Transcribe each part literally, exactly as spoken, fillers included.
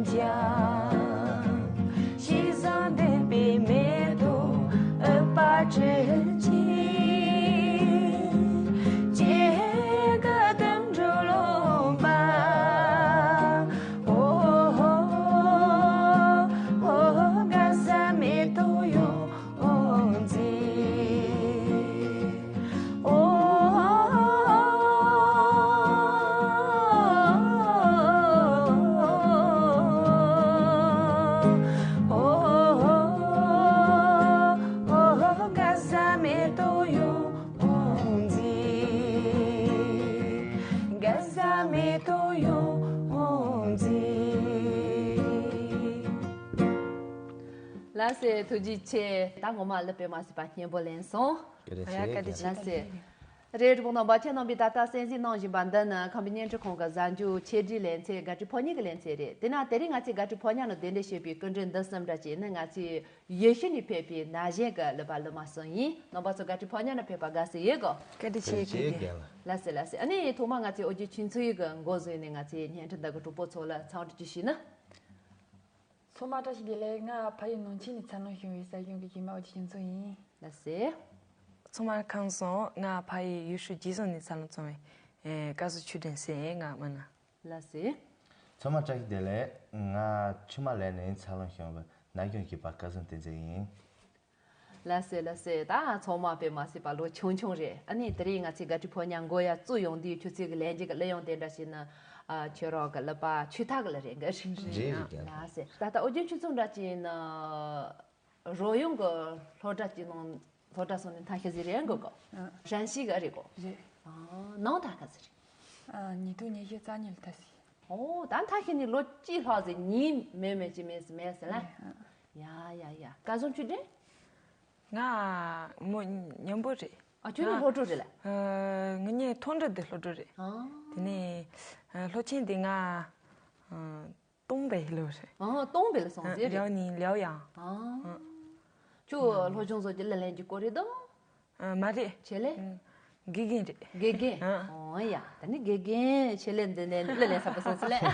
ཀྱང་། ཞེ་སྡང་ལྡན་པའི་མེ་ཏོག་ཨུཏྤལ་སྤྲིན་གྱི། སྐྱེ་རྒ་དུད་འགྲོ་ལོ་མ། ཨོ། ཨོ། དགའ་ས་མེ་ཏོག་ཡོང་། འོང་མཛད། ཨོ། ཨོ། དགའ་ས་མེ་ཏོག་ཡོང་། འོང་མཛད། དགའ་ས་མེ་ཏོག་ཡོང་། འོང་མཛད། ལགས་སེ། ཐུགས་རྗེ་ཆེ། ད་ངོ་མ་ལབ་པས་མ་ཟད་པ་སྙན་པོ་ལེན་སོང་། བཀའ་དྲིན་ཆེ། ཡ། བཀའ་དྲིན་ཆེ། ལགས་སེ། རེད། གྲོགས་པོ་རྣམ་པ། ཁྱེད་རྣམ་པས་ད་ལྟ་གསན་གཟིགས་གནང་བཞིན་པ་འདི་ནི་ཁམས་པའི་བརྙན་འཕྲིན་ཁང་གི་གཟའ་མཇུག་ཆེད་སྒྲིག་ལེ་ཚན། དགའ་སྤྲོའི་ཕོ་ཉ་གི་ལེ་ཚན་རེད། དེ་ན་དེ་རིང་ང་ཚོས་དགའ་སྤྲོའི་ཕོ་ཉ་ནང་གདན་འདྲེན་བྱས་པའི་སྐུ་མགྲོན་འདི་གསུམ་འདྲ་ཅིག་ནི་ང་ཚོའི་ཡུལ་ཤུལ་ནས་ཕེབས་པའི་ན་གཞོན་གྱི་གླུ་པ་གླུ་མ་གསུམ་ཡིན། རྣམ་པ་ཚོ་དགའ་སྤྲོའི་ཕོ་ཉ་ནང་ཕེབས་པར་དགའ་བསུ་ཡོད་གོ། བཀའ་དྲིན་ཆེ། བཀའ་དྲིན་ཆེ། རྒན་ལགས། ལགས་སེ། ལགས་སེ། ཨ་ནི་ཐོག་མར་ང་ཚོས་ཨོ་རྒྱན་ཆོས་མཚོ་ཡི་གི་མགོ་བཟུང་ནས་ང་ཚོའི་བརྙན་འཕྲིན་འདི་གི་གྲོགས་པོ་ཚོ་ལ་འཚམས་འདྲི་ཅིག་ཞུས་ན། ཚང་མ་བཀྲ་ཤིས་བདེ་ལེགས། ང་ཕ་ཡུལ་ནང་ཆེན་ནས་འཚར་ལོངས་བྱུང་བའི་ས་སྐྱོང་གི་གཞས་མ་ཨོ་རྒྱན་ཆོས་མཚོ་ཡིན། ལགས་སེ། ཚང་མ་ཁམས་བཟང་། ང་ཕ་ཡུལ་ཡུལ་ཤུལ་རྗེ་བཙུན་ནས་འཚར་ལོངས་བྱུང་བའི་ཨེ་བཀའ་ཟུར་ཆོས་སྒྲོན་ཟེར། ང་མིང་ནི། ལགས་སེ། ཚང་མ་བཀྲ་ཤིས་བདེ་ལེགས། ང་ཆུ་དམར་ལེན་ནས་འཚར་ལོངས་བྱུང་བའི་ན་གཞོན་གྱི་པ་བཀའ་ཟུར་བསྟན་འཛིན་ཡིན། ལགས་སེ། ལགས་སེ། ད་ཚང་མ་དཔེ་མ་སྲིད་པ་ལོ་ཆུང་ཆུང་རེད། ཨ་ནི་དེ་རིང་ང་ཚོའི་དགའ་སྤྲོའི་ཕོ་ཉ་མགོ་ཡར་བཙུགས་ཡོང་དུས་ཆུ་ཚོད་ཀྱི་ལན་གཅིག་གི་གླུ་དབྱངས་དེ་འདྲ་ཞིག་ནི། ཨ། ཁྱོད་རང་གི་གླུ་པ་ཆོས་ཐར་གྱི་གླུ་རེད་འགའ་རེད། རེད་རེད། ལགས་སེ། ད་ལྟ་ཨོ་རྒྱན་ཆོས་མཚོ་འདྲ་ཅིག་ནི་རོལ་དབྱངས་ཀྱི་སློབ་གྲྭ་ཅིག་ནང་སློབ་གྲྭ་སོང་ནས་མཐར་ཕྱིན་ཟིག་རེད་འགོ་གོ། ཨ། ཧྲན་ཞི་གི་རེད་གོ། རེད། ཨ། ནང་མཐར་ག་ཟིག་རེད། ཨ། ཉིས་སྟོང་ཉི་ཤུ་རྩ་གཉིས་ལ་མཐར་ཕྱིན། ཨོ། ད་མཐར་ཕྱིན་ནས་ལོ་གཅིག་ལྷག་ཟིག་ཉིན་མེད་མེད་ཅིག་མེད་ཟིག་མེད་ཟིག་ལ། ཡ་ཡ་ཡ། བཀའ་ཟུར་ཆོས་སྒྲོན། ང་མོ་མཉམ་པོ་རེད། ཨ། ཁྱོད་ནི་ང་སློབ་ཕྲུག་རེད་ལ། ཨ། ང་གཉིས་མཐོ་འབྲིང་དུ་སློབ་ཕྲུག་རེད། ཨ། དེ་ནས་ཨ་སློབ་ཆེན་དེ་ང་ཨ་སྟོང་པའི་ལོ་རེད། ཨ། སྟོང་པའི་ལོ་སོང་ཟེར་རེད། ལེའོ་ནི་ལེའོ་ཡང་། ཨ། ཨ། ཁྱོད་སློབ་སྦྱོང་སོགས་ཀྱི་གླུ་ལེན་རྒྱུ་སྐོར་རེད་དོ། ཨ། མ་རེད། ཆེད་ལས། ཨ། དགེ་རྒན་རེད། དགེ་རྒན། ཨ། ཨོ་ཡ། ད་ནི་དགེ་རྒན་ཆེད་ལས་འདི་ནས་གླུ་ལེན་ས་པ་སོང་ཟེར་ལས།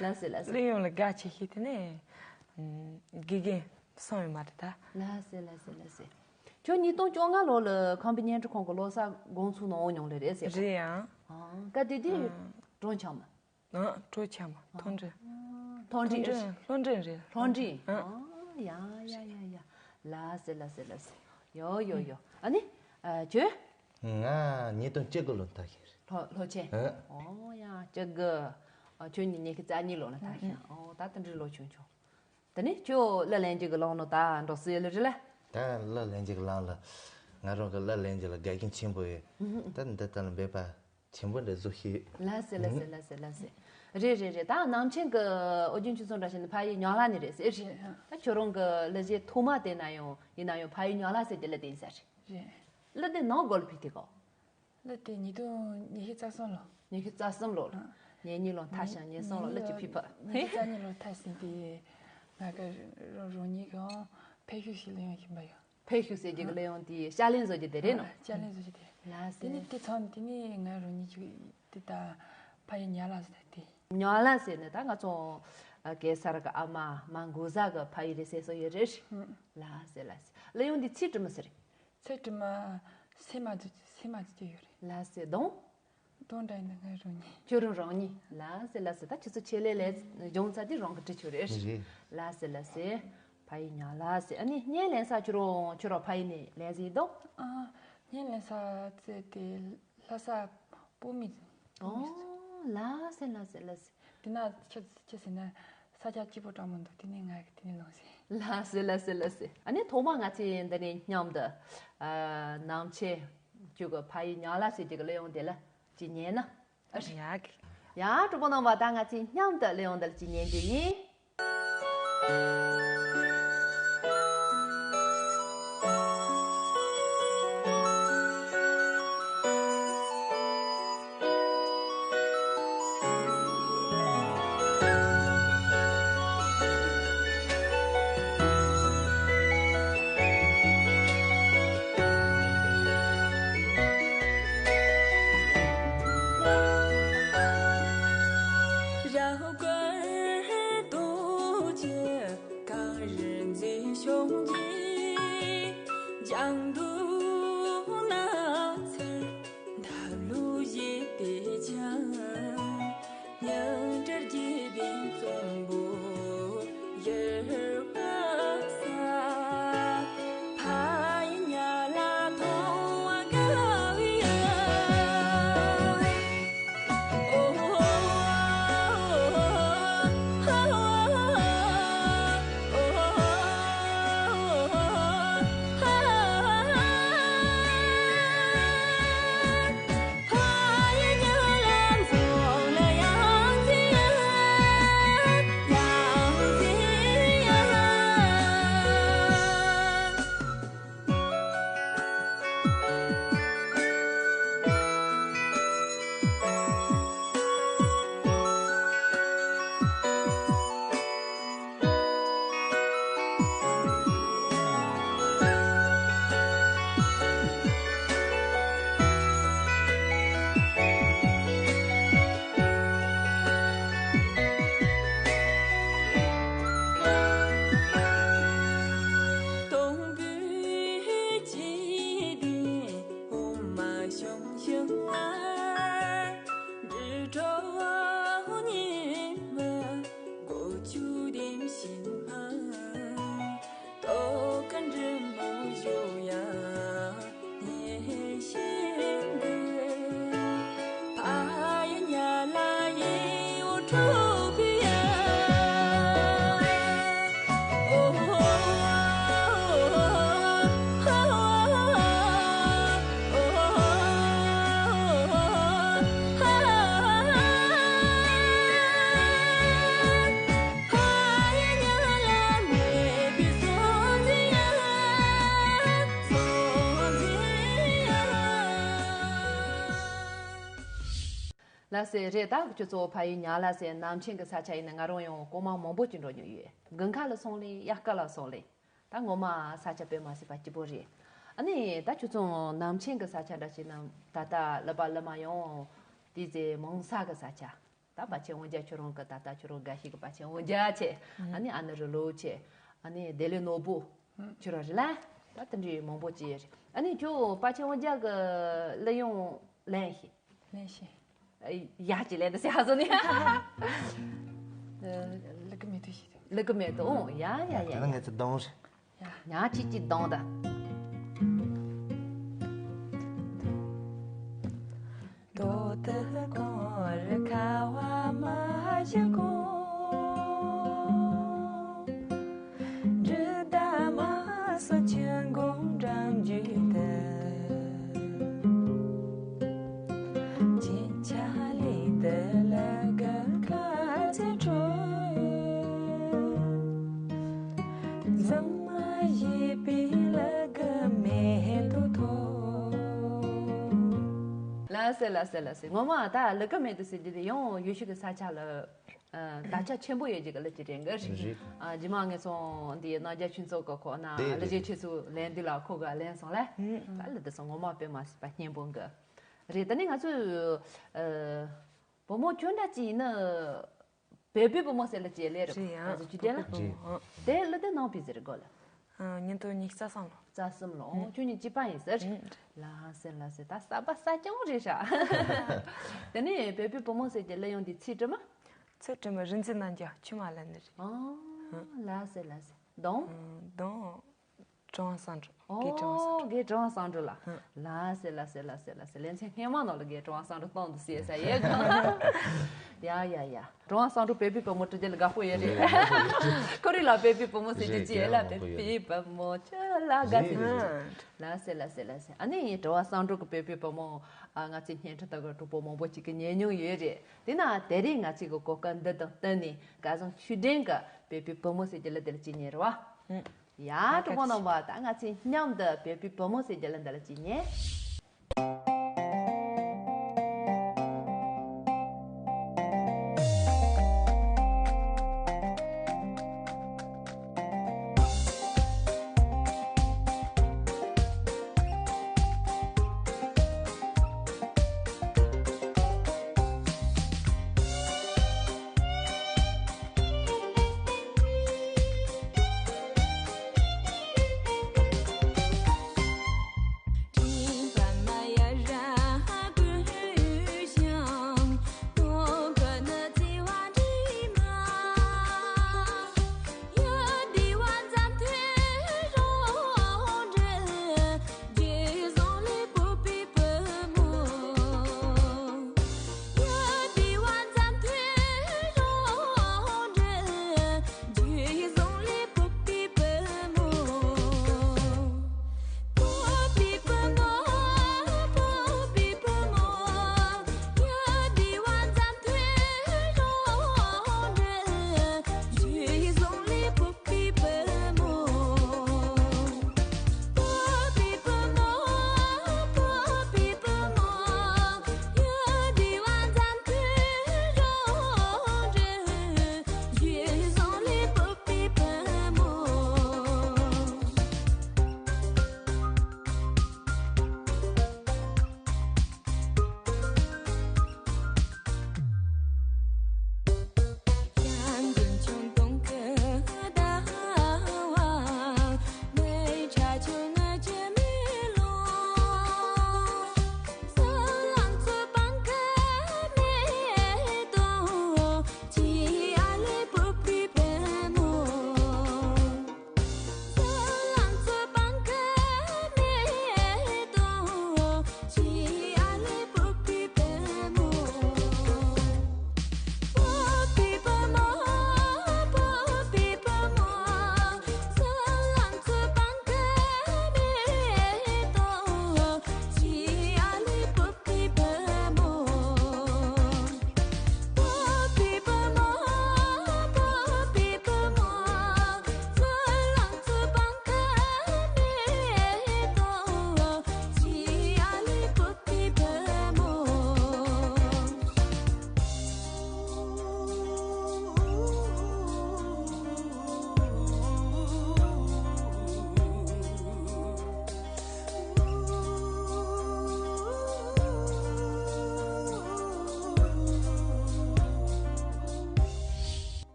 ལགས་སེ། ལགས་སེ། གླུ་དབྱངས་ལ་དགའ་ཆེ་ཤོས་དེ་ནས་ཨ་དགེ་རྒན་སོང་ཡོད་མ་རེད་ད། ལགས་སེ། ལགས་སེ། ལགས་སེ། ཁྱོད་ཉིས་སྟོང་བཅོ་ལྔ་ལོ་ལ་ཁམས་པའི་བརྙན་འཕྲིན་ཁང་གི་ལོ་གསར་དགོང་ཚོགས་ནང་འོང་མྱོང་ལེ་རེད་ཟེར་གོ། རེད་ཡང་། ཨང་། སྐབས་དེ་དུས་ཨང་། གྲོངས་ཆགས་མ། ཨང་། གྲོངས་ཆགས་མ། མཐོ་འབྲིང་། མཐོ་འབྲིང་། མཐོ་འབྲིང་། སློབ་འབྲིང་རེད། སློབ་འབྲིང་། ཨང་། ཨང་། ཡ་ཡ་ཡ་ཡ། ལགས་སེ། ལགས་སེ། ལགས་སེ། ཡོ་ཡོ་ཡོ། ཨ་ནི་ཨ་ཁྱོད། ང་ཉིས་སྟོང་བཅུ་དགུ་ལོ་མཐར་ཕྱིན་རེད། སློབ་སློབ་ཆེན། ཨང་། ཨོ་ཡ། བཅུ་དགུ། ཨ། ཁྱོད་ནི་ཉི་ཤུ་རྩ་གཉིས་ལོ་ལ་མཐར་ཕྱིན། ཨོ། ད་དེ་འདྲའི་ལོ་ཆུང་ཆུང་། དེ་ནས་ཁྱོད་གླུ་ལེན་རྒྱུ་གི་ལམ་ནང་ད་འགྲོ་སྲིད་ཡོད་ལེ་རེད་ལ། ད་གླུ་ལེན་རྒྱུ་གི་ལམ་ལ། ང་རང་གི་གླུ་ལེན་རྒྱུ་ལ་དགའ་མཁན་ཆེན་པོ་ཡོད། ད་འདི་ལྟར་ལ་འབད་པ་ཆེན་པོ་འདྲ་བཟོ་ཤེས། ལགས་སེ། ལགས་སེ། ལགས་སེ། ལགས་སེ། རེད་རེད་རེད། ད་ནང་ཆེན་གྱི་ཨོ་རྒྱན་ཆོས་མཚོ་འདྲ་བྱས་ན་ཕ་ཡུལ་ཉག་ལ་ནས་རེད་ཟེར་རེད། རེད། ད་ཁྱོད་རང་གི་གླུ་གཞས་ཐོག་མ་དེ་ན་ཡང་ཡིན་ན་ཡང་ཕ་ཡུལ་ཉག་ལ་ཟེར་གྱི་གླུ་དེ་ཡིན་ས་རེད། རེད། གླུ་དེ་ནམ་གོ་ལ་ཕུལ་དེ་གོ། གླུ་དེ་ཉིས་སྟོང་ཉི་ཤུ་རྩ་གསུམ་ལོ། ཉི་ཤུ་རྩ་གསུམ་ལོ་ལ། ཨ། ཉེར་གཉིས་ལོ་མཐར་ཕྱིན་ཉེར་གསུམ་ལོ་གླུ་ཅིག་ཕུལ་ཕ། ཉི་ཤུ་རྩ་གཉིས་ལོ་མཐར་ཕྱིན་དེ། ང་གི་རང་རང་ཉིད་ཀྱང་ཕེབས་བཞུགས་ཤིག་གླུ་དབྱངས་ཤིག་འབའ་ཡོད། ཕེབས་བཞུགས་ཟེར་གྱི་གླུ་དབྱངས་དེ་ཕྱག་ལེན་བཟོ་རྒྱུ་དེ་རེད་ནོ། ཨ། ཕྱག་ལེན་བཟོ་རྒྱུ་དེ། ལགས་སེ། དེ་ནི་དེ་ཚང་དེ་ནི་ང་རང་ཉིད་ཀྱི་དེ་ད་ཕ་ཡུལ་ཉག་ལ་ཟེར་དེ། ཉག་ལ་ཟེར་ནི་ད་ང་ཚོ་ཨ་གེ་སར་གི་ཨ་མ་མ་འགོ་བཟའ་གི་ཕ་ཡུལ་རེད་ཟེར་སྲོལ་ཡོད་རེད། ཨ། ལགས་སེ། ལགས་སེ། གླུ་དབྱངས་དེ་ཚིག་དྲི་མ་ཟེར། ཚིག་དྲི་མ་སེམས་མ་བཟོད་སེམས་མ་བཟོད་ཀྱི་ཡོད་རེད། ལགས་སེ། གདངས། གདངས་འདྲ་ཡིན་ན་ང་རང་ཉིད། ཁྱོད་རང་རང་ཉིད། ལགས་སེ། ལགས་སེ། ད་ཁྱེད་ཚོ་ཆེད་ལས་ལས་སྦྱོང་ཚར་དུས་རང་གི་འབྲི་ཆོག་རེད། རེད། ལགས་སེ། ལགས་སེ། ཕ་ཡུལ་ཉག་ལ་ཟེར། ཨ་ནི་སྙན་ལེན་ས་ཁྱོད་རང་ཁྱོད་རང་ཕ་ཡུལ་ནས་ལེན་ཟིན་འདུག་ཨ། སྙན་ལེན་ས་ཚེ་དེ་ལྷ་ས་སྤོ་མི། ཨོ། ལགས་སེ། ལགས་སེ། ལགས་སེ། དེ་ན་ཁྱོད་ཁྱོད་ཟེར་ན་ས་ཆ་སྐྱིད་པོ་དྲང་མོ་འདུག་དེ་ནས་ང་གི་དེ་ནས་ལོངས་ཟིན། ལགས་སེ། ལགས་སེ། ལགས་སེ། ཨ་ནི་ཐོག་མ་ང་ཚོས་འདི་ནས་མཉམ་དུ། ཨ། ནང་ཆེན་ཁྱོད་ཀྱི་ཕ་ཡུལ་ཉག་ལ་ཟེར་གྱི་གླུ་དབྱངས་དེ་ལ་ཅིག་ཉན་ན། ཨ། ཡག་གི། ཡ། གྲོགས་པོ་རྣམ་པ། ད་ང་ཚོས་མཉམ་དུ་གླུ་དབྱངས་འདི་ལ་ཅིག་ཉན་རྒྱུ་ཡིན། ལགས་སེ་རེད། ད་ཁྱོད་ཚོ་ཕ་ཡུལ་ཉག་ལ་སེ་ནམ་ཆེན་གྱི་ས་ཆ་ཡིན་ན་ང་རང་ཡང་གོང་མ་མང་པོ་ཅིག་འགྲོ་མྱོང་ཡོད། དགུན་ཁ་ལ་སོང་ལེ་དབྱར་ཁ་ལ་སོང་ལེ། ད་ངོ་མ་ས་ཆ་དཔེ་མ་སྲིད་པ་སྐྱིད་པོ་རེད། ཨ་ནི་ད་ཁྱོད་ཚོ་ནམ་ཆེན་གྱི་ས་ཆ་འདྲ་ཞིག་ན་ད་ལྟ་ལ་པ་ལ་མ་ཡོང་དེ་ཚེ་མང་ས་གི་ས་ཆ། ད་པ་ཆེན་དབང་རྒྱལ་ཁྱོད་རང་གི་ད་ལྟ་ཁྱོད་རང་དགའ་ཤོས་གི་པ་ཆེན་དབང་རྒྱལ་ཆེ། ཨ་ནི་ཨ་ནི་རི་ལོ་ཆེ། ཨ་ནི་བདེ་ལེགས་ནོར་བུ། ཁྱོད་རང་རེད་ལ། ད་དེ་འདྲའི་མང་པོ་ཅིག་ཡོད་རེད། ཨ་ནི་ཁྱོད་པ་ཆེན་དབང་རྒྱལ་གི་གླུ་དབྱངས་ལེན་ཤེས། ལེན་ཤེས། ཡ་ཅི་ལེན་ད་སེ་ཧ་ཟོ་ནི། ལི་ཀི་མེ་ཏུ་ཤེས། ལི་ཀི་མེ་ཏུ་ཨོ་ཡ་ཡ་ཡ་དེ་ཡ། ང་ཚོ་གདོང་རེད། ཡ་ཅི་ཅི་གདོང་ད། དོ་ཏི་གོང་རི་ཁ་བ་མ་ཞི་གོང་། འབྲི་ད་མ་སོ་ཆུ་འགོང་འགྲམ་རྒྱུད་དུ། ཅིན་ཆ་ལི་དུ་ལ་ག་ཁ་ཚེ་ཁྲོ། འཛམ་མ་ཞི་པི་ལ་ག་མེ་དུ་ཐོ། ལ་སེ་ལ་སེ་ལ་སེ། ངོ་མ་ད་ལི་ཀི་མེ་ཏུ་སེ་རྒྱུ་དེ་ཡང་ཡུལ་ཤུལ་གི་ས་ཆ་ལ། ཨ། དར་ཆ་ཆེན་པོ་ཡོད་ཅིག་གི་ལི་ཅི་རེད་འགའ་རེད། རེད། ཨ། རྗེས་མ་ངས་སོང་འདི་རྣམ་རྒྱལ་ཆོས་ཚོགས་གི་ཁོ་ན་དེ་ལི་ཅི་དེ་ཆེ་ཚུལ་ལེན་འདི་ལ་ཁོ་ག་ལེན་སོང་ལ། ཨ་ལི་དེ་སོང་ངོ་མ་དཔེ་མ་སྲིད་པ་སྙན་པོ་འགའ་རེད། ད་ནི་ང་ཚོས་ཨ། བུ་མོ་ཁྱོད་འདྲ་ཅིག་ཡིན་ན། བོད་པའི་བུ་མོ་ཟེར་ལ་ཅེས་ལེ་རེད། རེད་ཡ། ང་ཚོ་ཅི་བསྟན་ལ། བོད་པའི་བུ་མོ། དེ་ལི་དེ་ནང་པི་ཟེར་གོ་ལ། ཨ། ཉིན་ཐོ་ཉི་ཤུ་རྩ་གསུམ་ལོ། རྩ་གསུམ་ལོ། ཨོ། ཁྱོད་ཉིད་གཅིག་པ་ཡིན་ཟེར། ལ་ཧ་ཟེར་ལ་ཟེར་ད་ས་པ་ས་སྐྱོང་རེད་ཤག་དེ་ནས་བོད་པའི་བུ་མོ་ཟེར་གྱི་གླུ་དབྱངས་འདི་ཚིག་གྲུབ་མ། ཚིག་གྲུབ་མ་རིག་འཛིན་རྣམ་རྒྱལ་ཆུ་མ་ལ་ནི་རེད། ཨ། ལ་ཟེར་ལ་ཟེར་གདོང་། གདོང་། གྲོང་སང་འགྲོ། དགེ་གྲོང་སང་འགྲོ། ཨོ། དགེ་གྲོང་སང་འགྲོ་ལ། ལ་ཟེར་ལ་ཟེར་ལ་ཟེར་ལ་ཟེར། ལན་ཚན་སྔས་མ་ནང་ལ་དགེ་གྲོང་སང་འགྲོ་གཏོང་དུ་ཟེར་ས་ཡས་གང་། ཡ་ཡ་ཡ། གྲོང་སང་འགྲོ་བོད་པའི་བུ་མོ་བྲི་རྒྱུ་ལ་དགའ་པོ་ཡོད་རེད། ཁོ་རེ་ལ་བོད་པའི་བུ་མོ་ཟེར་རྒྱུ་ཅི་ཡོད་ལ། བོད་པའི་བུ་མོ་ཁྱོད་ལ་དགའ་ཟེར། ལ་ཟེར་ལ་ཟེར་ལ་ཟེར། ཨ་ནི་གྲོང་སང་འགྲོ་གི་བོད་པའི་བུ་མོ། ཨ། ང་ཚོའི་བརྙན་འཕྲིན་ལྟ་གི་གྲོགས་པོ་མང་པོ་ཅིག་གི་ཉན་མྱོང་ཡོད་རེད། དེ་ན་དེ་རིང་ང་ཚོའི་གི་གོ་སྐབས་འདི་དང་བསྟུན་ནས་སྐལ་བཟང་ཆོས་སྒྲོན་གི་བོད་པའི་བུ་མོ་ཟེར་རྒྱུ་ལ་དེ་ལ་ཅི་ཉན་རེད་བ། ཡ། གྲོགས་པོ་རྣམ་པ་ད་ང་ཚོས་མཉམ་དུ་བོད་པའི་བུ་མོ་ཟེར་རྒྱུ་ལ་འདི་ལ་ཅི་ཉན།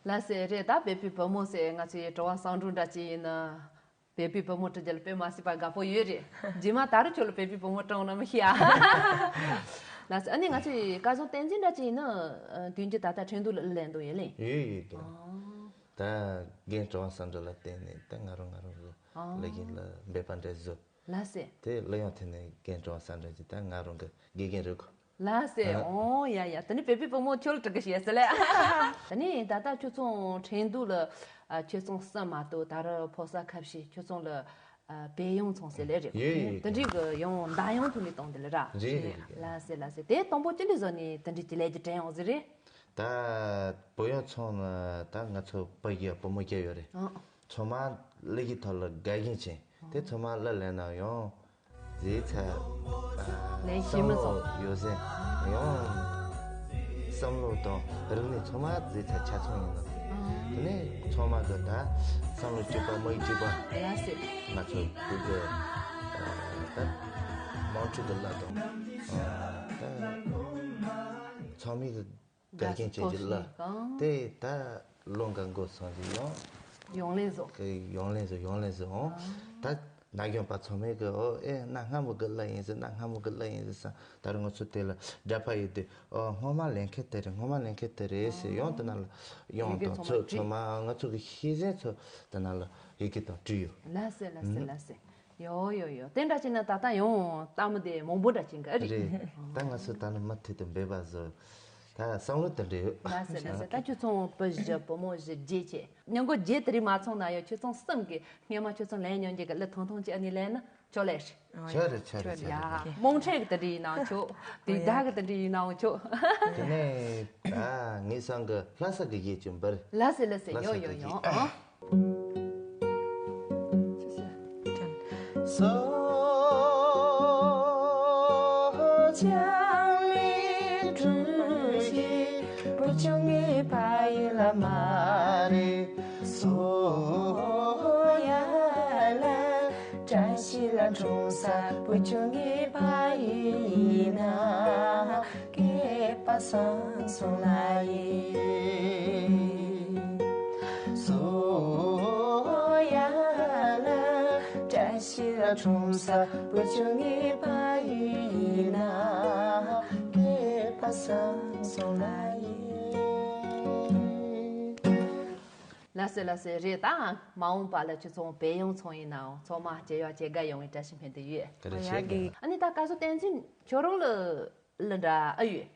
ལགས་སེ། རེད། ད་བོད་པའི་བུ་མོ་ཟེར་ང་ཚོའི་དྲི་བ་གསང་སྒྲུང་འདྲ་ཅིག་ཡིན་ན། བོད་པའི་བུ་མོ་བྲི་རྒྱུ་ལ་དཔེ་མ་སྲིད་པ་དགའ་པོ་ཡོད་རེད། རྗེས་མ་ད་རུང་ཁྱོད་ལ་བོད་པའི་བུ་མོ་བྲིས་ན་མི་ཤེས་ཨ། ལགས་སེ། ཨ་ནི་ང་ཚོའི་སྐལ་བཟང་བསྟན་འཛིན་འདྲ་ཅིག་ཡིན་ན། ཨ། དུས་རྒྱུན་ད་ལྟ་ཁྲིན་ཏུའུ་ལ་གླུ་ལེན་འདུག་ཡོད་ལེ། ཡོད་ཡོད་ཡོད། ཨ། ད་རྒན་དྲི་བ་གསང་སྒྲུང་ལ་བརྟེན་ནས་ད་ང་རང་ང་རང་གི་ཨ་གླུ་རྒྱུན་ལ་འབད་པ་འདྲ་བཟོས། ལགས་སེ། དེ་གླུ་དབྱངས་ཐད་ནས་རྒན་དྲི་བ་གསང་སྒྲུང་ཅིག་ད་ང་རང་གི་དགེ་རྒན་རེད་གོ། ལགས་སེ། ཨ། ཨོ་ཡ་ཡ། ད་ནི་བོད་པའི་བུ་མོ་ཁྱོད་ལ་དྲི་གི་ཤེས་ཟེར་ལེ། ད་ནི་ད་ལྟ་ཁྱོད་ཚོ་ཁྲིན་ཏུའུ་ལ། ཨ། ཁྱོད་ཚོ་གསུམ་མ་གཏོགས་ད་རུང་ཕོ་གསར་ཁ་ཤས་ཁྱོད་ཚོ་ལ། ཨ། བོད་ཡིག་ཚོང་ཟེར་ལེ་རེད། ཡོད་ཡོད་ཡོད། དེ་འདྲའི་གི་ཡང་མདའ་ཡང་ཐུག་ནས་གཏོང་དེ་ལ་ར། རེད་རེད་རེད། ལགས་སེ་ལགས་སེ། དེ་དང་པོ་ཅི་འདྲ་བཟོ་ནས་དེ་འདྲའི་གི་ལས་ཀྱི་དྲན་ཡོང་ཟེར་རེད། ད་བོད་ཡིག་ཚོང་ན་ད་ང་ཚོ་ཕ་གི་བུ་མོ་སྐྱེ་ཡོད་རེད། ཨ། ཚང་མ་གླུ་གི་ཐོག་ལ་དགའ་ཞེན་ཆེ། དེ་ཚང་མ་གླུ་ལེན་ན་ཡང་། རྗེས་ཚ། ལན་ཤེས་མི་སོང་། བསམ་བློ་ཡོད་ཟེར། ཡང་། བསམ་བློ་དང་རིག་གནས་ཚང་མ་རྗེས་ཚ་ཆ་ཚང་ཡིན་ནོ། དེ་ནས་ཚང་མ་གི་ད་བསམ་བློ་གཅིག་པ་མི་གཅིག་པ། ལགས་སེ། ང་ཚོ་བོད་ཀྱི་ད་དམངས་ཁྲོད་ཀྱི་གླུ་དང་ད་ཚང་མས་གི་དགའ་ཞེན་ཆེ་གི་གླུ་དེ་ད་ལོ་འགའ་འགོར་སོང་ཞིག་ཡང་། ཡང་ལེན་བཟོ། ཡང་ལེན་བཟོ་ཡང་ལེན་བཟོ་འོང་། ད་ན་གཞོན་པ་ཚང་མས་གི་ཨོ་ཨེ་གནའ་སྔ་མོ་གི་གླུ་ཡིན་ཟེར། གནའ་སྔ་མོ་གི་གླུ་ཡིན་ཟེར་བསམ། ད་རུང་ང་ཚོ་དེ་ལ་སྒྲ་ཕབ་ཡོད་དུས་ཨོ་སྔོན་མ་ལེན་མཁན་དེ་རེད། སྔོན་མ་ལེན་མཁན་དེ་རེད་ཟེར། ཡང་དེ་ན་ལ་ཡང་དང་ཚོ་ཚང་མ་ང་ཚོ་གི་ཤེས་ཚད་ཚོ་དེ་ན་ལ་ཡི་གེ་དང་བྲིས་ཡོད། ལགས་སེ་ལགས་སེ་ལགས་སེ། ཡོ་ཡོ་ཡོ། དེ་འདྲ་བྱས་ན་ད་ལྟ་ཡང་ལྟད་མོ་དེ་མང་པོ་འདྲ་བྱེད་འགའ་རེད། རེད། ད་ང་ཚོ་ད་ནི་མུ་མཐུད་དུ་འབད་པ་བཟོ། ད་བསམ་བློ་དེ་འདྲ་ཡོད། ལགས་སེ་ལགས་སེ། ད་ཁྱོད་ཚོ་བུ་བཞི་བུ་མོ་བཞི་བརྒྱད་བྱས། མཉམ་གོ་བརྒྱད་དེ་རིང་མ་ཚང་ན་ཡང་ཁྱོད་ཚོ་གསུམ་གྱི་སྔས་མ་ཁྱོད་ཚོ་ལན་ཉོན་རྒྱུ་གི་གླུ་ཐུང་ཐུང་ཅིག་ཨ་ནི་ལེན་ན་ཆོག་ལེ། ཆོག་རེད་ཆོག་རེད་ཆོག་རེད། ཡ། རྨོངས་ཆེན་གྱི་དེ་འདྲ་ཡིན་ནའང་ཆོག་དེ་དག་གི་དེ་འདྲ་ཡིན་ནའང་ཆོག་དེ་ནས་ད་ངེད་ཚང་གི་ལྷ་ས་གི་ཡིད་ཀྱི་འབུལ། ལགས་སེ་ལགས་སེ། ལྷ་ཡོ་ས་ཡོ་གི་ཡོ། ཡིད། ཨ། སོ་ཅང་ལི་གྲུ་ཞིག་བུ་ཆུང་ངའི་ཕ་ཡུལ་ལ་མ་རེད། སོ་ཡ་ལ་བཀྲ་ཤིས་ལ་འཁྲུངས་ས་བུ་ཆུང་ངའི་ཕ་ཡུལ་ཡིན་ན། སྐལ་པ་བཟང་སོང་ན་ཡིན། སོ་ཡ་ལ་བཀྲ་ཤིས་ལ་འཁྲུངས་ས་བུ་ཆུང་ངའི་ཕ་ཡུལ་ཡིན་ན། སྐལ་པ་བཟང་སོང་ན་ཡིན། ལགས་སེ་ལགས་སེ། རེད། ད་མ་འོངས་པ་ལ་ཁྱོད་ཚོ་བོད་ཡིག་ཚོང་ཡིན་ནའང་ཚང་མ་སྐྱེ་ཡག་སྐྱེ་དགའ་ཡོང་བའི་བཀྲ་ཤིས་སྨོན་འདུན་ཡོད། བཀྲ་ཤིས་བདེ་ལེགས། ཨ་ནི་ད་སྐལ་བཟང་བསྟན་འཛིན་ཁྱོད་རང་ལ་གླུ་འདྲ་ཨེ་ཡོད།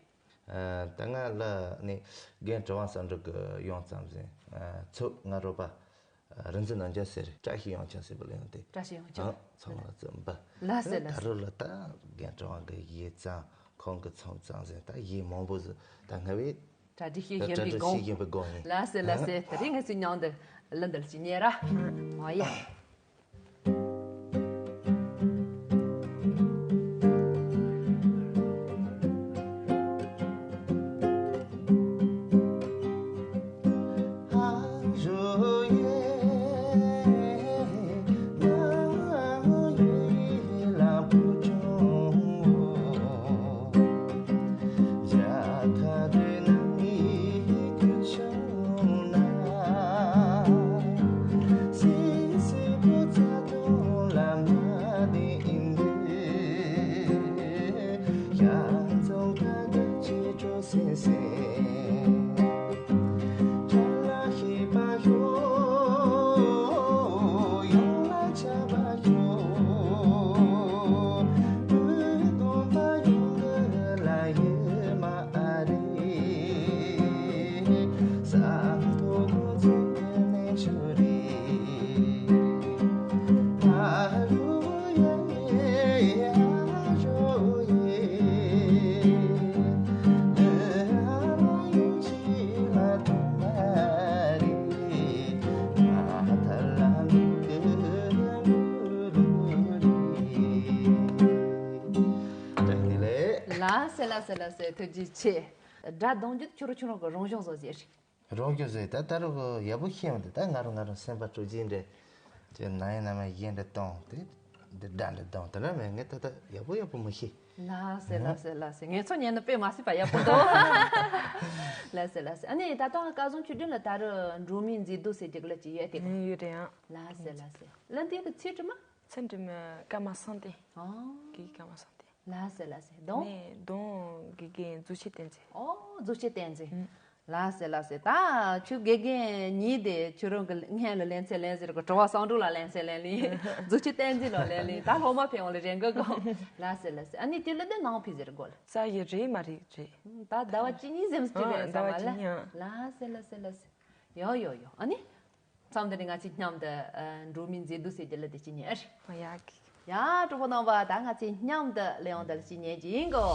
ཨ། ད་ང་གླུ་ནི་རྒན་གྲུབ་དབང་བསམ་གྲུབ་ཀྱི་ཡང་རྩོམ་ཟིན། ཨ། ཚུགས་ང་རོགས་པ་རིག་འཛིན་རྣམ་རྒྱལ་ཟེར། བཀྲ་ཤིས་དབྱངས་འཆང་ཟེར་བ་ལ་ཡང་དེ། བཀྲ་ཤིས་དབྱངས་འཆང་། ཨ། ཚང་མ་ལ་རྩོམ་པ། ལགས་སེ་ལགས་སེ། ད་རུང་ལ་ད་རྒན་གྲུབ་དབང་གི་ཡིག་རྩོམ་ཁོང་གི་ཚོང་རྩོམ་ཟིན། ད་ཡིག་མང་པོ་ཟིན། ད་ང་བས་གྲ་སྒྲིག་བྱེད་ད་བཞིན་གྲ་པའི་སྒྲིག་སྒོ། བྱེད་བཞིན་པའི་སྒོ་ཡིན། ལགས་སེ་ལགས་སེ། དེ་རིང་ང་ཚོའི་མཉམ་དུ་གླུ་འདི་ལ་ཅིག་ཉན་ར། ཨོ་ཡ། ལགས་སེ་ལགས་སེ་ལགས་སེ། ཐུགས་རྗེ་ཆེ། སྒྲ་གདངས་རྒྱུ་ཁྱོད་རང་ཁྱོད་རང་གི་རང་སྦྱོང་བཟོ་ཟེར། རང་སྐྱོ་ཟེར། ད་ད་རུང་ཡག་པོ་ཤེས་མི་འདུག་ད་ང་རང་ང་རང་སེམས་པ་སྤྲོ་སྐྱིད་འདྲ་ཅིག་ན་ཡིན་ན་མ་གཞན་འདྲ་གཏོང་དེ་འདི་འདྲ་འདྲ་གཏོང་དེ་འདྲ་མེད། ངས་ད་ད་ཡག་པོ་ཡག་པོ་མི་ཤེས། ལགས་སེ་ལགས་སེ་ལགས་སེ། ངས་ཚོ་ཉན་ན་དཔེ་མ་སྲིད་པ་ཡག་པོ་འདུག་ལགས་སེ་ལགས་སེ། ཨ་ནི་ད་ལྟ་སྐལ་བཟང་ཆོས་སྒྲོན་ལ་ད་རུ་འབྲུག་མིའི་མཛེས་སྡུག་ཟེར་གྱི་ལ་ཅི་ཡོད་དེ། ཡོད་རེད་ཨང་། ལགས་སེ་ལགས་སེ། ལ་འདི་གི་ཚིག་དྲི་མ། ཚིག་དྲི་མ་ཀརྨ་བསམ་གཏན། ཨོ། གི་ཀརྨ་བསམ་གཏན། ལགས་སེ་ལགས་སེ། གདོང་། ནས་གདོང་དགེ་རྒན་རྫོགས་ཆེན་བསྟན་འཛིན། ཨོ། རྫོགས་ཆེན་བསྟན་འཛིན། ཨུ། ལགས་སེ་ལགས་སེ། ད་ཁྱོད་དགེ་རྒན་ཉིད་དེ་ཁྱོད་རང་གི་སྔན་ལ་ལེན་ཚད་ལེན་ཟེར་གི་གྲོ་བ་བསམ་འགྲུབ་ལ་ལེན་ཚད་ལེན་ལེན། རྫོགས་ཆེན་བསྟན་འཛིན་ལ་ལེན་ལེན། ད་སློབ་མ་ཕན་ཡོན་ལ་རེ་འགའ་གོ། ལགས་སེ་ལགས་སེ། ཨ་ནི་དེ་ལ་དེ་ནང་ཕི་ཟེར་གོ་ལ། ས་ཡི་རེད་མ་རེད་རེད། ད་ཟླ་བ་གཅིག་གཉིས་ཟེར་མི་ཅི་རེད་ཨ་ཟླ་བ་ཟ་མ་ལ། གཅིག་གཉིས་ཨ། ལགས་སེ་ལགས་སེ་ལགས་སེ། ཡོ་ཡོ་ཡོ། ཨ་ནི། མཚམས་འདི་ནས་ང་ཚོས་མཉམ་དུ་ཨ་འབྲུག་མིའི་མཛེས་སྡུག་ཟེར་གྱི་ལ་དེ་ཅི་ཉན་ཨ་རེད། ཡ་གི། ཡ་གྲོགས་པོ་རྣམ་པ། ད་ང་ཚོས་མཉམ་དུ་གླེང་བ་འདི་ལ་ཅི་ཉན་གྱི་ཡིན་གོ།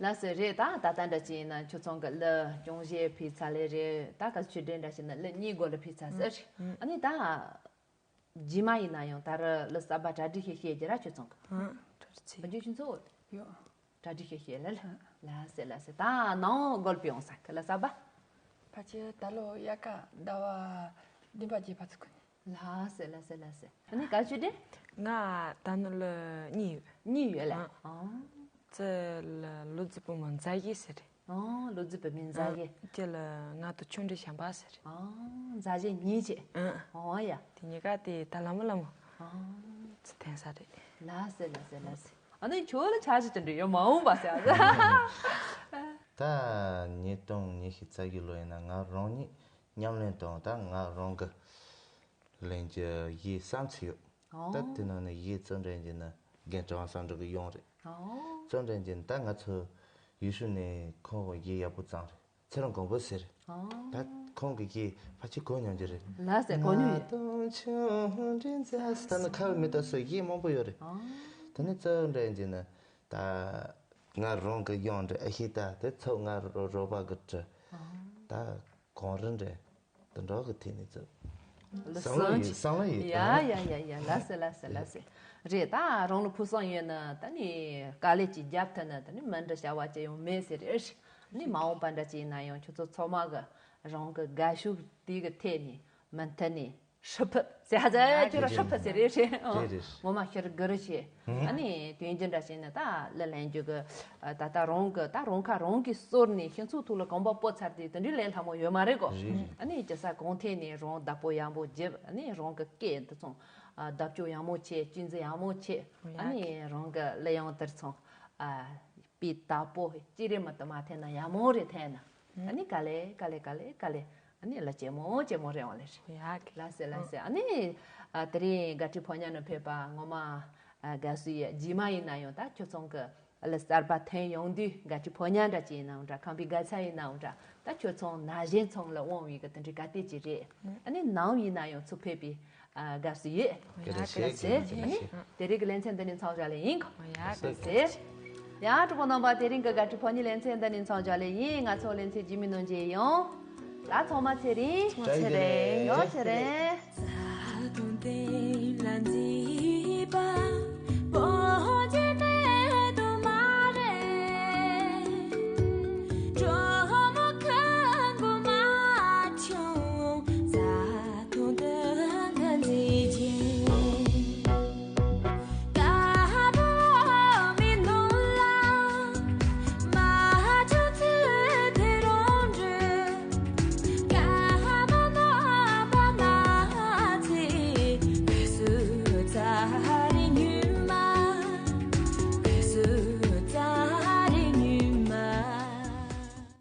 ལགས་སོ། རེད། ད་ད་ལྟ་འདྲ་ཅིག་ཡིན་ན་ཁྱོད་ཚང་གི་གླུ་སྐྱོང་བཞེས་ཕུལ་ཚར་ལེ་རེད། ད་ག་ཚོད་ཆོས་སྒྲོན་འདྲ་ཞིག་ན་གླུ་གཉིས་སྒོ་ལ་ཕུལ་ཚར་ཟེར། ཨ་ནི་ད། རྗེས་མ་ཡིན་ན་ཡང་ད་ར་གླུ་གསར་པ་གྲ་སྒྲིག་བྱེད་ཤེས་ཀྱི་ར་ཁྱོད་ཚང་གི། ཨ། གྲ་སྒྲིག་བྱེད། བརྗོད་ཆུ་ཚོ། ཡོ། གྲ་སྒྲིག་བྱེད་ཤེས་ལ་ལ། ལགས་སེ་ལགས་སེ། ད་ནང་སྒོ་ལ་ཕུལ་ཡོང་ས་གི་གླུ་གསར་པ། ཕལ་ཆེར་ད་ལོ་དབྱར་ཁ་ཟླ་བ་བདུན་པ་བརྒྱད་པ་ཚོ་གི་ནས། ལགས་སེ་ལགས་སེ་ལགས་སེ། ཨ་ནི་ག་ཚོད་དེ། ང་ད་ནི་ལོ་གཉིས་ཡོད། གཉིས་ཡོད་ལ། ཨ། ཨ། ཙི་ལ་ལོ་རྫི་བུ་མོ་མཛའ་བཞེས་ཟེར་རེད། ཨོ། ལོ་རྫི་བུ་མོ་མཛའ་བཞེས། ཨ། ཁྱེད་ལ་ང་དང་ཆུང་འདྲིས་བྱམས་པ་ཟེར། ཨོ། མཛའ་བཞེས་གཉིས་བྱས། ཨ། ཨོ་ཡ། དེ་གཉིས་ཀ་དེ་ད་ལ་མོ་ལ་མོ། ཨོ། ཙི་འཐེན་ས་རེད། ལགས་སེ་ལགས་སེ་ལགས་སེ། ཨ་ནི་ཁྱོད་ལ་ཆ་ཞིག་ཅི་འདྲ་ཡོད་མ་འོངས་པ་ཟེར། ད་ཉིས་སྟོང་ཉི་ཤུ་རྩ་བཞི་ལོ་ཡིན་ན་ང་རང་ཉིད་ཉམས་ལེན་དང་ད་ང་རང་གི་ལེན་གྱི་ཡི་བསམ་ཚུལ་ཡོད། ཨོ། ད་དེ་ནང་ནས་ཡི་གཙོ་འདྲེན་གྱི་ནི་རྒན་གྲུབ་དབང་བསམ་གྲུབ་ཀྱི་ཡོང་རེད། ཨོ། གཙོ་འདྲེན་གྱི་ནི་ད་ང་ཚོ་ཡུལ་ཤུལ་ནས་ཁོང་གི་ཡི་ཡག་པོ་བརྩམས་རེད། ཚེ་རིང་མགོན་པོ་ཟེར་རེད། ཨོ། ད་ཁོང་གི་ཡི་ཕལ་ཆེར་གོ་མྱོང་གི་རེད། ལགས་སེ། གོ་མྱོང་ཡོད། ང་དང་ཆུང་འདྲིས་མཛའ་ཟེར། ད་ནི་ཁ་བའི་མི་ལྟ་སོགས་ཡི་མང་པོ་ཡོད་རེད། ཨོ། ད་ནི་གཙོ་འདྲེན་གྱི་ནི་ད་ང་རང་གི་ཡོང་འདྲི་ཨ་ཤི་ད་དེ་ཚོ་ང་རོ་རོ་པ་གི་དྲི། ཨོ། ད་གོང་རིམ་རེད། དུ་འགྲོ་གི་ཐད་ནས་ཚུད། བསམ་བློ་ཡིན། བསམ་བློ་ཡིན། ཡ་ཡ་ཡ་ཡ། ལགས་སེ་ལགས་སེ་ལགས་སེ། རེད། ད་རང་ལ་ཕུགས་བསམ་ཡོད་ན་ད་ནི་དཀའ་ལས་ཅིག་རྒྱབ་ཐུབ་ན་ད་ནི་མི་འདྲ་བྱ་བ་ཅི་ཡང་མེད་ཟེར་རེད། ནི་མ་འོངས་པ་འདྲ་ཅིག་ཡིན་ན་ཡང་ཁྱོད་ཚོ་ཚང་མ་གི་རང་གི་དགའ་ཤོས་དེ་གི་ཐད་ནས་མུ་མཐུད་ནས་ཧྲི་ཕུད་ཟེར་ཧ་ཟེར། ཁྱོད་རང་ཧྲི་ཕུད་ཟེར་རེད་རེད། རེད་རེད། ངོ་མ་ཤར་གི་རེད་ཤེ། ཨ་ནི་དོན་རྒྱུ་འདྲ་བྱས་ན་ད་གླུ་ལེན་རྒྱུ་གི་ད་ལྟ་རང་གི་ད་རང་ཁ་རང་གིས་གསོལ་ནས་ཁྱེད་ཚོའི་ཐུགས་ལ་གོམ་པ་སྤོ་ཚར་དུས་དེ་འདྲའི་ལས་སླ་མོ་ཡོད་མ་རེད་གོ། རེད་རེད། ཨ་ནི་ཅི་ས་གང་ཐད་ནས་རང་བདག་པོ་ཡག་མོ་བྱེད། ཨ་ནི་རང་གི་སྐད་འདི་ཚང་ཨ་བརྡབ་སྐྱོར་ཡག་མོ་བྱེད། གཅེས་འཛིན་ཡག་མོ་བྱེད། ཨ་ནི་རང་གི་གླུ་དབྱངས་དེར་ཚང་ཨ་པའི་བདག་པོ་ཅི་རེད་མ་གཏོགས་མ་འཐེན་ན་ཡག་མོ་རེད། འཐེན་ན་ཨ་ནི་དཀའ་ལས་དཀའ་ལས་དཀའ་ལས་དཀའ་ལས། ཨ་ནི་ལ་ཇེ་མང་ཇེ་མང་རེད་འོང་ལེ་རེད། ཡ་གི། ལགས་སེ་ལགས་སེ། ཨ་ནི་ཨ་དེ་རིང་དགའ་སྤྲོའི་ཕོ་ཉ་ནང་ཕེབས་པ་ངོ་མ་ཨ་དགའ་བསུ་ཡོད། རྗེས་མ་ཡིན་ན་ཡང་ད་ཁྱོད་ཚང་གི་གླུ་གསར་པ་ཐོན་ཡོང་དུས་དགའ་སྤྲོའི་ཕོ་ཉ་འདྲ་ཅིག་ཡིན་ནའང་འདྲ། ཁམས་པའི་དགའ་ཚལ་ཡིན་ནའང་འདྲ། ད་ཁྱོད་ཚང་ན་གཞོན་ཚང་ལ་དབང་བའི་གི་དེ་འདྲའི་ག་དེ་ཅིག་རེད། ཨ་ནི་ནང་ཡིན་ན་ཡང་ཚུར་ཕེབས་པའི་ཨ་དགའ་བསུ་ཡོད། བཀྲ་ཤིས་བདེ་ལེགས། ཨ་ནི་དེ་རིང་གི་ལེ་ཚན་འདི་ནས་མཚམས་བཞག་ལེ་ཡིན་གོ། ཡ་གི་ཟེར། ཡ་གྲོགས་པོ་རྣམ་པ། དེ་རིང་གི་དགའ་སྤྲོའི་ཕོ་ཉའི་ལེ་ཚན་འདི་ནས་མཚམས་བཞག་ལེ་ཡིན། ང་ཚོ་ལེ་ཚན་རྗེས་མའི་ནང་མཇལ་ཡོང་། ད་ཚང་མ་ཚེ་རིང་། ཚང་མ་ཚེ་རིང་། ཡོ་ཚེ་རིང་།